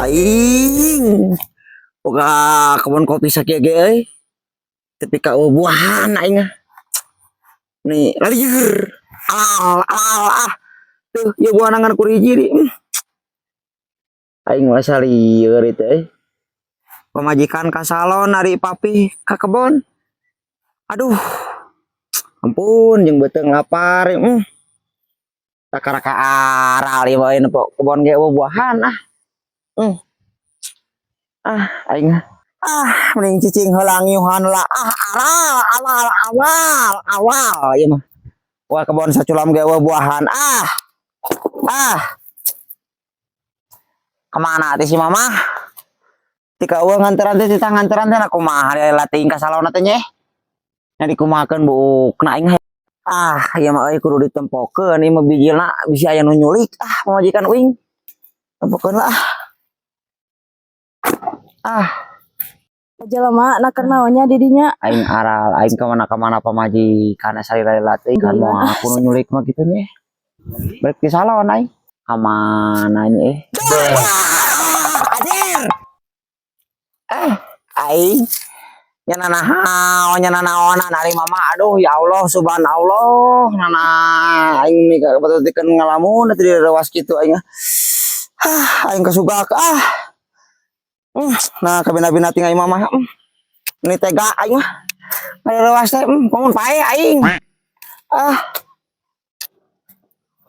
Aing. Boga kebun kopi sakieu ge euy. Tepi ka buahan aing ah. Nih, lieur. Alal, alal ah. Tuh, ieu buah ngan kuriji di. Aing mah lieur itu euy. Pamajikan ka salon, ari papi ka kebon. Aduh. Ampun, jeung beuteung lapar. Takaraka aral ieu mah nempo kebon ge buahan ah. Ah, aing ah, mending cicing heula ngiuhan heula. Ah, aral, awal, awal, awal ieu mah. Wah, kebon saculam ge buahan. Ah. Ah. Kemana teh si mama? Tika eueuh nganteran teh, tita nganteran teh, kumaha latih ka salon teh nya. Nya dikumahakeun buukna aing. Ah, ieu mah euy kudu ditempokeun ieu mah bijilna bisi aya nu nyulik. Ah, pamajikan uing. Tempokeun lah. Ah. Jelema na keur naonnya di dinya? Aing aral, aing kemana-kemana pamajikan salila-lila teh kan moal aku nu nyulik mah kitu nya. Balik di salon aing. Kamana nya eh? Anjir. Eh, aing nya nanaon nya nanaonan ari mama, aduh ya Allah, subhanallah, nana aing nih kapatutikeun ngalamun teh direwas kitu aing. Ah, aing kasugak ah. Nah kabina-bina tinggal mama. Ini tega aing mah. Ngarewas teh, komun pae aing. Ah.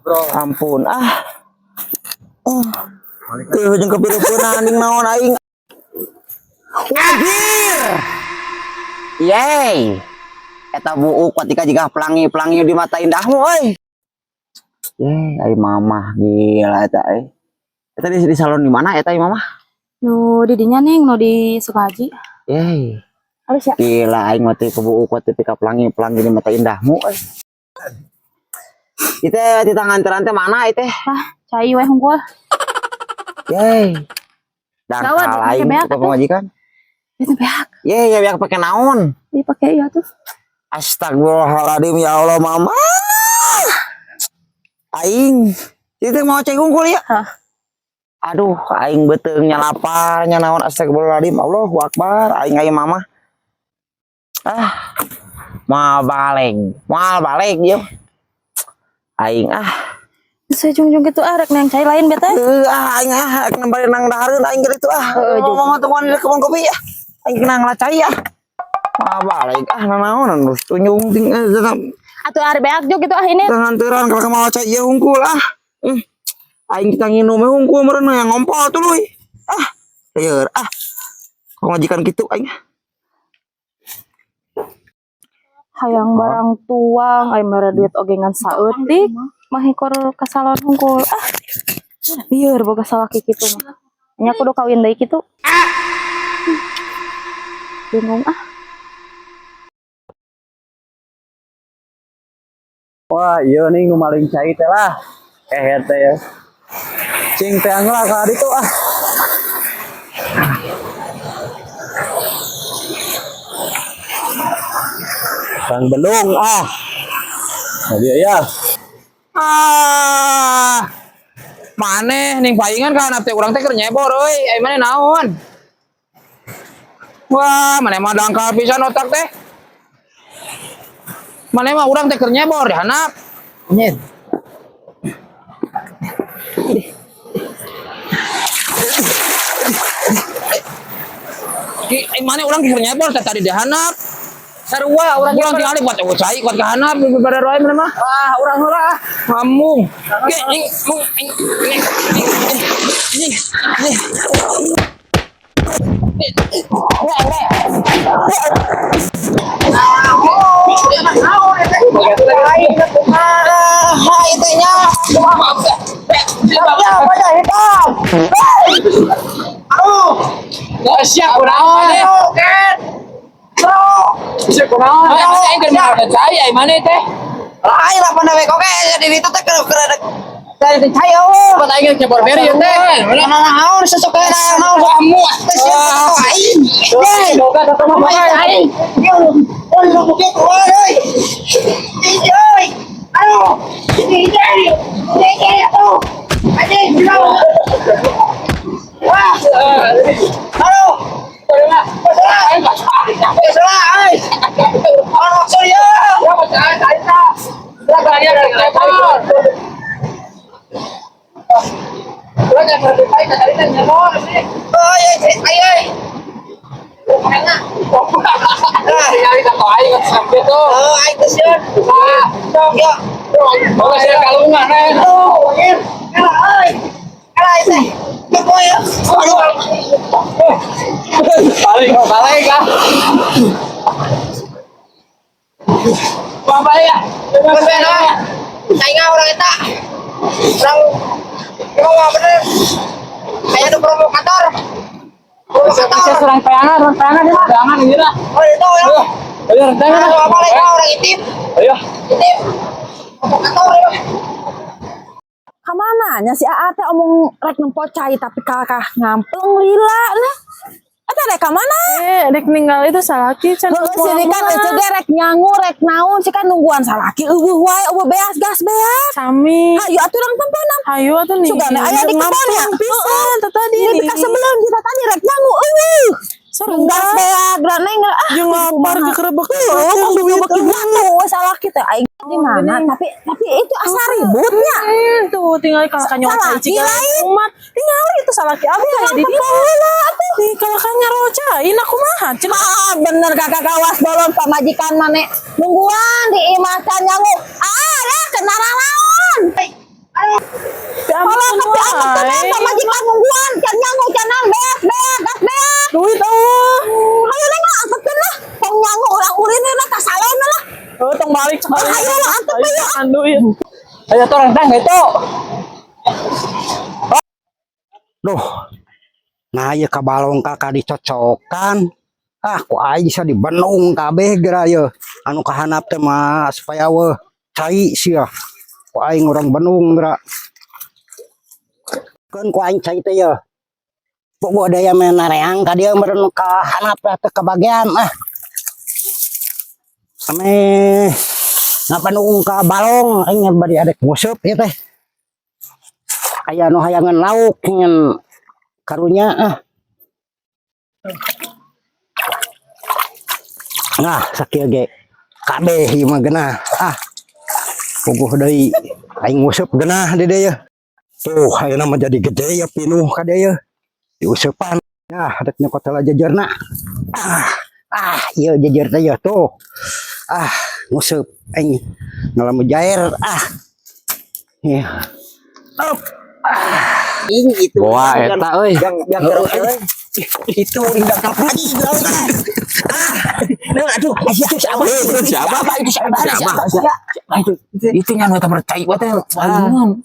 Bro. Ampun ah. Tuh jeung kepirupunan ning naon aing. Wajir. Yeay. Eta buuk ketika jiga pelangi-pelangi di mata indahmu euy. Yeay, ai mamah gila eta euy. Eta di salon di mana eta ai mamah? Nu di dinya ning, nu di Sukahaji. Yeay. Halus ya. Gila aing mah teh kebuuk ketika pelangi-pelangi di mata indahmu euy. Itu di tangan teh mana itu? Ah, cai we hungkul. Yeay. Gawat, Dangkal pakai aing beak ke atuh. pamajikan. Itu beak. Yeay, ya beak pakai naon? Iya pakai iya tuh. Astagfirullahaladzim ya Allah mama. Aing. Itu mau cai hungkul ya? Hah. Aduh, aing beuteung nya lapar nya naon, astagfirullahaladzim, Allahu akbar, aing aing mama. Ah. Moal balik, moal balik ieu. Aing ah. Saya jungjung gitu ah, rek nang cai lain bete. Heuh, ah aing ah, rek nambah nang dahareun aing gitu ah. Heeh, Mau mau temuan di kebun kopi ya. Aing kena ngelacai ah. Moal balik ah, nanaonan terus tunjung ting Atuh ari beak jug gitu ah ini. Nganteran kalau mau cai ieu hungkul ah. Aing kita nginum we hungkul meureun yang ngompol tuluy. Ah, lieur ah. Pamajikan kitu aing. Hayang barang tuang, aing mere duit oge ngan saeutik, mah hikor ka salon hungkul. Ah. Lieur boga salaki kitu mah. Nya kudu kawin deui kitu. Bingung ah. Wah, iya nih nu maling cai teh lah. Eh teh ya. Cing teh lah ka ditu ah. Bang Belung ah. Nah, dia ya. Ah. Maneh ning paingan ka teh urang teh keur nyebor euy, ai maneh naon? Wah, maneh mah dangkal pisan otak teh. Maneh mah urang teh keur nyebor di handap. Nyet. Ki, ai maneh urang keur nyebor teh tadi di handap. Sarua urang Urang tinggal buat cai kuat ka handap bebada roe maneh mah. Ah, urang heula ah. Ngamung. Ki, ing, mung, ing, ing, ing, ing, ing. Ah, itu nya. Ya, wajah hitam. Aduh. Siap kunaon? Aduh, Ken. Bro. Siap kunaon? Aing keur makan cai ai maneh teh. Lain apa nawe oke di ditu teh keur keur dari cai eueuh. Pan aing nyebor beri ieu teh. Mana naon sesuk teh naon. Kamu. Teh siapa aing. Yeay. Boga satu mah Aing. Oh, lu bukit euy. Euy. Aduh. Ini. Ini aduh. Anjing, bro. Wah. Aduh. Salah, euy. Naon maksud ieu? Oh, iya, ayo, euy. Oh, aing teh sieun. Sok, yuk. Aduh, anjir. Kalah, euy. Kalah aing teh. Sok, ya. Aduh. Balik, balik ah. Balik ya. Geus we lah. Aing urang eta. Urang emang mah bener. Aya nu provokator. Provokator. Orang peangan, orang peangan ya. Peangan ini lah. Oh, itu ya. Ayo, orang peangan. Aduh, apa lagi orang intip. Ayo. Intip. Provokator ya. Kamana nya si Aa teh omong rek nempo cai, tapi kalahkah ngampleng lila nah. Eta rek ka mana? Eh, rek ninggal itu salaki can. Heeh, sini kan ece ge rek nyangu rek naon sih kan nungguan salaki euweuh wae, euweuh beas gas beas. Sami. Hayu atuh urang temponan. Hayu atuh nih. Sugana aya di kebon ya. Pisan teh tadi. Ini bekas sebelum kita tadi rek nyangu euweuh. Seru Gas beak graneng ah. Jeung lapar ke kerebek. Heeh, kok beki batu we salaki teh aing di mana, tapi itu asa ributnya. Tuh tinggal kalau kan nyocai Salaki cika lain. umat. Tinggal itu salaki abdi aya di dieu. Nih kalau kan ngarocai aku mah cenah. Ah, bener kakak kawas bolon pamajikan mane nungguan di imah can nyangu. Ah, ya kena raraon. Kalau tapi aku tuh pamajikan nungguan can nyangu can naon beak beak gas beak. Duit euweuh. Ayo neng lah angketkeun lah. Tong nyangu urang ulin lah ka salon lah. Oh, tong balik. Ayo lah angketkeun ya. Duit. Ayo tuh orang tang itu. Duh. Nah, ieu ka balong ka dicocokan. Ah, ku aing bisa dibenung kabeh geura ye. Anu kahanap teh mah supaya weuh cai sia. Ku aing urang benung geura. Keun ku aing cai teh ye. Bobo daya mah nareang ka dieu meureun ka hanap teh teu kabagean ah. Ame ngapanung ka balong aing bari adek nguseup ieu teh. Aya nu hayangeun lauk ngan karunya ah. Nah, sakieu ge kabeh ieu mah geunah ah. Puguh deui aing nguseup geunah di dieu. Tuh, ayeuna mah jadi gede ya pinuh ka dieu. Diuseupan. Nah, rek nyokot heula jejerna. Ah, ah, ieu jejer teh ieu tuh. Ah, nguseup aing ngalamun jair ah. Ya. Up. Ini itu. Wah, eta euy. Yang terus euy. Itu indah lagi. Ah, aduh, itu siapa? Itu siapa? Itu siapa? Siapa? Siapa itu? Itu nya nu eta percaya teh.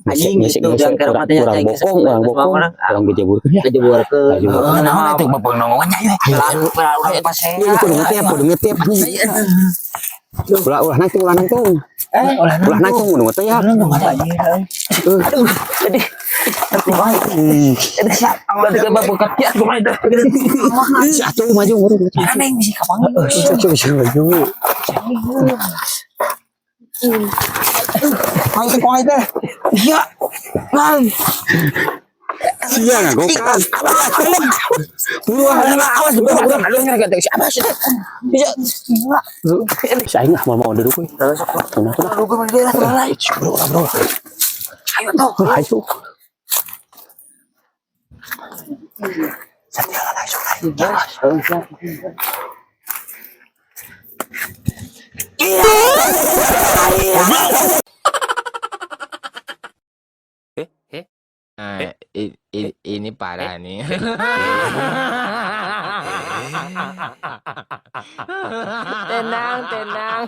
Anjing itu yang Kurang bokong, kurang bokong, kurang gejeburkeun ya. Kejeburkeun. Heeh, naon itu bapak nongongan nya euy. Lalu urang pas Ieu kudu ngetep, kudu ngetep. Ulah ulah nangtung, ulah nangtung. Eh, ulah Ulah nangtung kudu ngetep ya. Aduh, jadi Atuh maju maju. Mana yang bisa kapanggih? Coba coba maju. Aing teh teh. Iya. Bang. Sia ngagokan. Buruan awas buruan. Aduh ngerti siapa sih? Bisa. Si aing ah mau mau duduk euy. Tunah tunah. Bro, bro. Ayo tuh. Ayo. Nah, ini parah nih. Tenang, tenang.